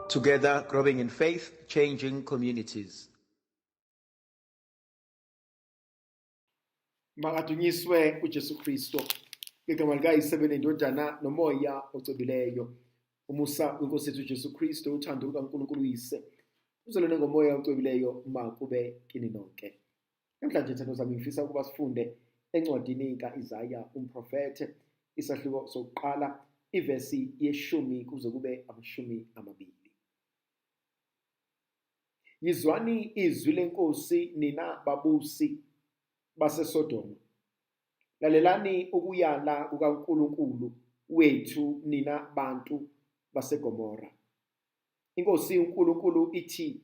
Together, growing in faith, changing communities. Makadunyiswe uJesu Kristu ngegama likaYise nendodana nomoya ocwebileyo. Umusa wenkosi yethu uJesu Kristu, uthando lukaNkulunkulu uYise, uzalwane ngomoya ocwebileyo makube kini nonke. Namhlanje thando zami ngifisa ukuba sifunde encwadini ka-Isaya umprofethe isahluko sokuqala ivesi yeshumi kuze kube 20. Yizwani izwi lenkosi nina babusi baseSodoma. Lalelani ukuyala kukaNkulunkulu wethu nina bantu baseGomora. Inkosi uNkulunkulu ithi,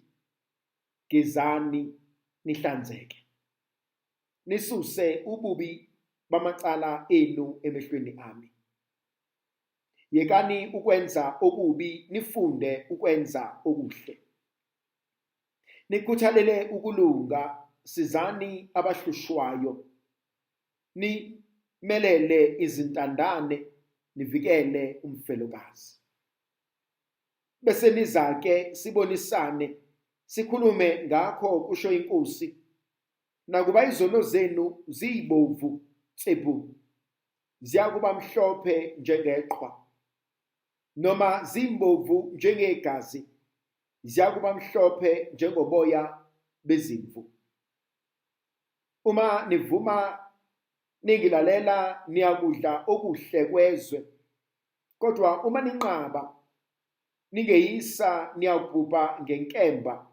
gezani nihlanzeke. Nisuse ububi bamacala enu emehlweni ami. Yekani ukwenza okubi nifunde ukwenza okuhle. Nikhuthalele ukulunga, sizani abahlushwayo, nimelele izintandane, nivikele umfelokazi. Bese niza-ke sibonisane, sikhulume ngakho, kusho inkosi. Nakuba izono zenu ziyibomvu tsebhu, ziyakuba mhlophe njengeqhwa, noma zimbovu njengegazi, ziyakuba mhlophe njengoboya bezimvu. Uma nivuma ningilalela, niyakudla okuhle kwezwe, kodwa uma ninqaba ningeyisa, niyakubhubha ngenkemba,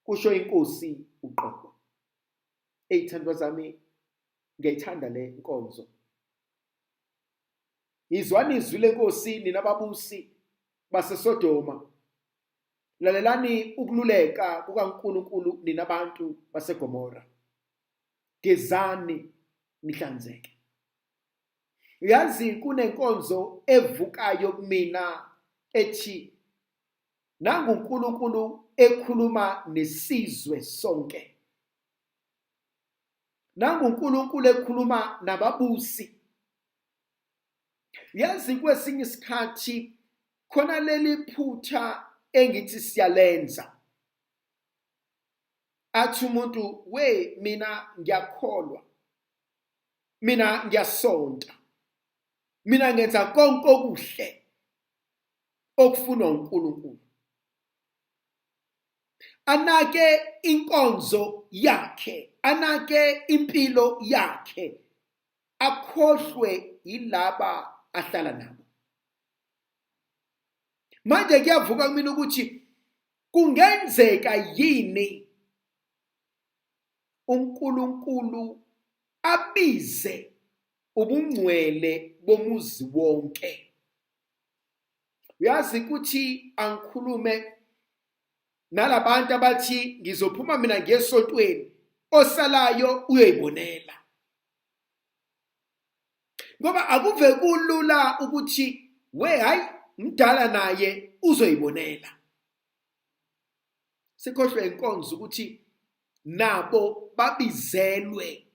kusho inkosi uqobo. Eyithandwa zami, ngiyayithanda le nkonzo. Yizwani izwi lenkosi nina babusi baseSodoma. Lalelani ukululeka kukaNkulunkulu nina bantu baseGomora. Gezani nihlanzeke. Uyazi kunenkonzo evukayo kumina ethi nangu uNkulunkulu ekhuluma nesizwe sonke. Nangu uNkulunkulu ekhuluma nababusi. Yazi kwesinye isikhathi khona leli phutha engithi siyalenza. Athi umuntu, we mina ngiyakholwa, mina ngiyasonta, mina ngenza konke okuhle okufunwa uNkulunkulu. Anake inkonzo yakhe, anake impilo yakhe, akhohlwe yilaba ahlala nabo. Manje kuyavuka kumina ukuthi kungenzeka yini uNkulunkulu abize ubungcwele bomuzi wonke. Uyazi ukuthi angikhulume nalabantu abathi ngizophuma mina ngiyesontweni, osalayo uyoyibonela. Ngoba akuve kulula ukuthi we hayi mdala naye uzoyibonela. Sikhohlwe inkonzo ukuthi nabo babizelwe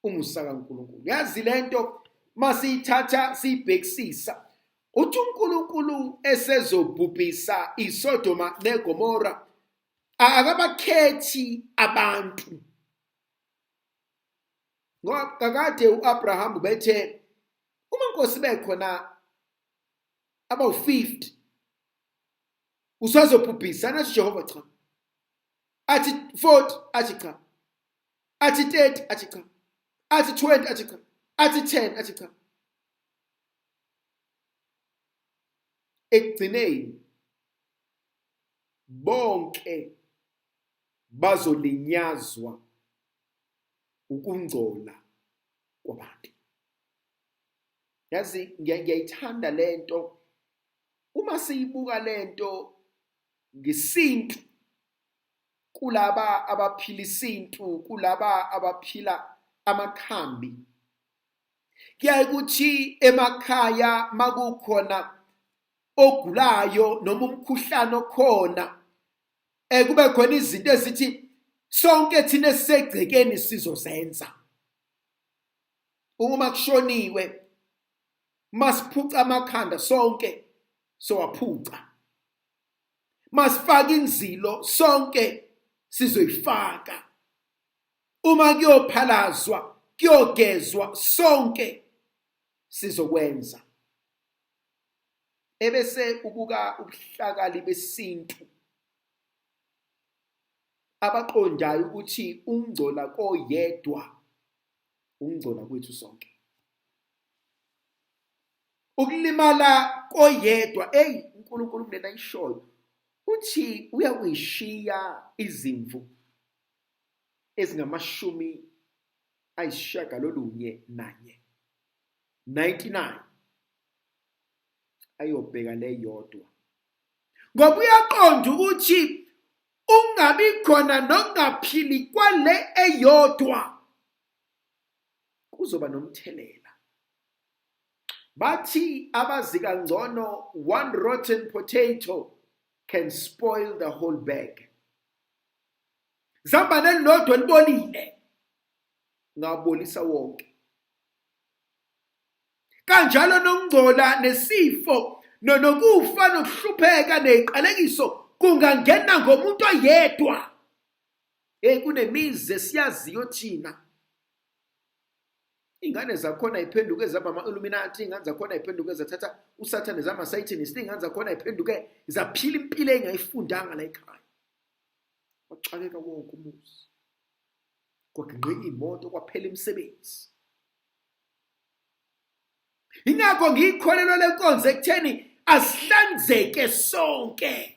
umusa kaNkulunkulu. Yazi lento masiyithatha siyibhekisisa, uthi uNkulunkulu esezobhubhisa iSodoma neGomora akabakhethi abantu. Ngoba kakade uAbraham ubethe uma inkosi bekhona abawu 50 usazobhubhisa, nathi Jehova cha. Athi 40 athi cha. Athi 30 athi cha. Athi 20 athi cha. Athi 10 athi cha. Ekugcineni bonke bazolinyazwa ukungcola kwabantu. Yazi ngiyayithanda lento uma siyibuka lento ngesintu, kulaba abaphila isintu, kulaba abaphila amakhambi. Kuyaye kuthi emakhaya makukhona ogulayo noma umkhuhlane okhona, kube khona izinto ezithi sonke thina esisegcekeni sizozenza. Uma kushoniwe masiphuca amakhanda sonke. Sowaphuca. Masifaka inzilo sonke sizoyifaka. Uma kuyophalazwa, kuyogezwa sonke sizokwenza. Ebese ubuka ubuhlakali besintu abaqondayo ukuthi ungcola koyedwa ungcola kwethu sonke. Ukulimala koyedwa, eyi uNkulunkulu kunena ayishoyo uthi uyakuyishiya izimvu ezingu-94, 99, ayobheka leyodwa, ngoba uyaqonda ukuthi ungabi khona nokungaphili kwale eyodwa kuzoba nomthelela. Bathi abazi kangcono, one rotten potato can spoil the whole bag. Zambane elilodwa elibolile ngabolisa wonke. Kanjalo nokungcola nesifo nokufa nokuhlupheka neziqalekiso kungangena ngomuntu oyedwa. Hey, kunemizi esiyaziyo thina, ingane zakhona iphenduke zaba ama-Illuminati, ingane zakhona iphenduke zathatha usathane zama-Satanist, ingane zakhona iphenduke zaphila impilo engayifundanga la ekhaya. Waxakeka wonke umuzi, kwaginqika iy'moto, kwaphela imisebenzi. Ingakho ngiyikholelwa le nkonzo ekutheni asihlanzeke sonke.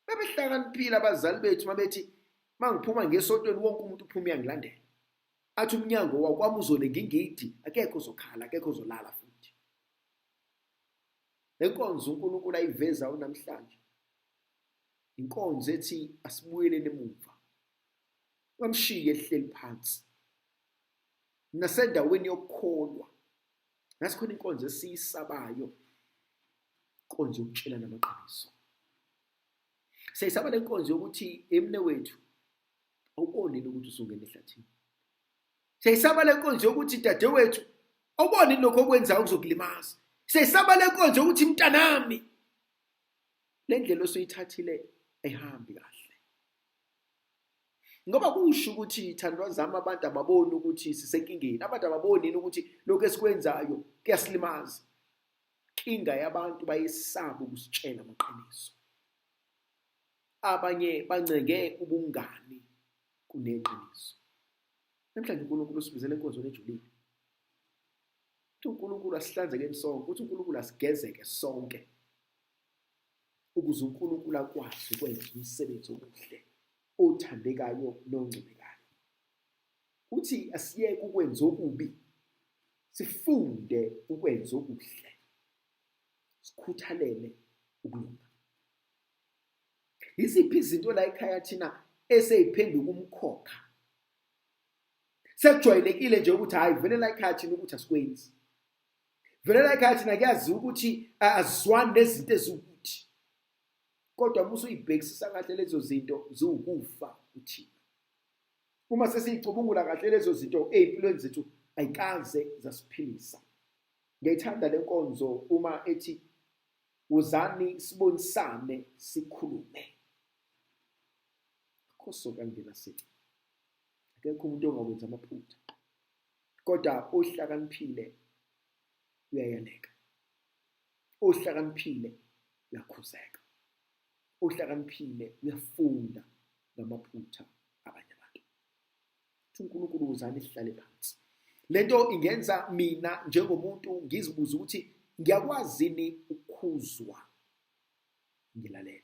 Babehlakaniphile abazali bethu mabethi mangiphuma ngesontweni wonke umuntu uphuma uyangilandela. Athi umnyango wakwami uzolenga ingidi, akekho ozokhala, akekho ozolala futhi. Le nkonzo uNkulunkulu ayiveza namhlanje inkonzo ethi asibuyeleni emuva. Ungamshiyi ehleli phansi. Nasendaweni yokukholwa nasikhona inkonzo esiyisabayo, inkonzo yokutshelana amaqiniso. Siyayisaba le nkonzo yokuthi emne wethu awuboni ukuthi usungena ehlathini. Siyayisaba le nkonzo yokuthi dadewethu awuboni lokho okwenzayo kuzokulimaza. Siyayisaba le nkonzo yokuthi mntanami le ndlela osuyithathile ayihambi kahle. Ngoba kusho ukuthi thandwa zami, abantu ababoni ukuthi sisenkingeni, abantu ababoni ukuthi lokhu esikwenzayo kuyasilimaza. Inkinga yabantu bayesaba ukusitshela amaqiniso. Abanye bancenge ubungani kuneqiniso. Namhlanje uNkulunkulu usibizela enkonzweni ejulile. Uthi uNkulunkulu asihlanzekeni sonke, uthi uNkulunkulu asigezeke sonke, ukuze uNkulunkulu akwazi ukwenza umsebenzi omuhle, othandekayo nongcomekayo. Uthi asiyeke ukwenza okubi, sifunde ukwenza okuhle, sikhuthalele ukulunga. Yiziphi izinto la ekhaya thina eseyiphenduka umkhokha? Sekujwayelekile nje ukuthi hhayi vele la ekhaya thina ukuthi asikwenzi, vele la ekhaya thina kuyaziwa ukuthi azizwani nezinto eziwukuthi, kodwa uma usuyibhekisisa kahle lezo zinto ziwukufa kuthina. Uma sesiyicubungula kahle lezo zinto ey'mpilweni zethu ayikaze zasiphilisa. Ngiyayithanda le nkonzo uma ethi wozani sibonisane sikhulume. Akho sokangena sici, akekho umuntu ongawenza amaphutha, kodwa ohlakaniphile uyayaleka, ohlakaniphile uyakhuzeka, ohlakaniphile uyafunda ngamaphutha abanye abantu. Uthi uNkulunkulu wozani sihlale phansi. Lento ingenza mina njengomuntu ngizibuze ukuthi ngiyakwazini ukukhuzwa ngilalele,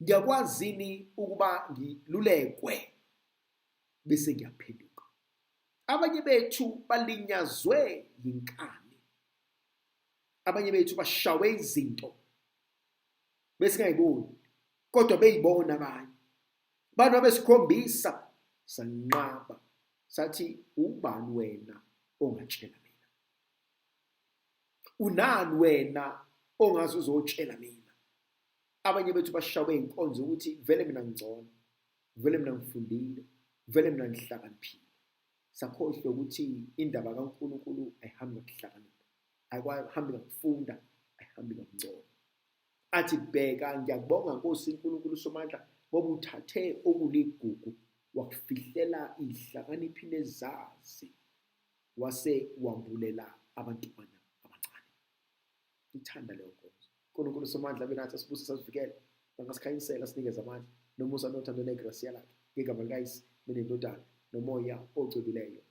ngiyakwazini ukuba ngilulekwe bese ngiyaphenduka. Abanye bethu balinyazwe yinkani, abanye bethu bashawe izinto besingayiboni, kodwa beyibona abanye. Abantu babesikhombisa sanqaba, sathi ubani wena ongatshela mina? Unani wena ongaze uzotshela mina? Abanye bethu bashawe inkonzo ukuthi vele mina ngingcono, vele mina ngifundile, vele mina ngihlakaniphile. Sakhohlwa ukuthi indaba kaNkulunkulu ayihambi ngokuhlakanipha. Ayihambi ngakufunda, ayihambi ngakuncomo. Athi bheka ngiyakubonga Nkosi uNkulunkulu Somandla ngoba uthathe okuligugu wakufihlela ihlakaniphi nezazi wase wambulela abantwana abancane. Ithanda leyo nkonzo. uNkulunkulu Somandla abe nathi, asibuse, sasivikele, angasikhanyisela, sinikeze amandla nomusa nothando negrasiya lakhe, ngegama likaYise nendodana noMoya ocwebileyo.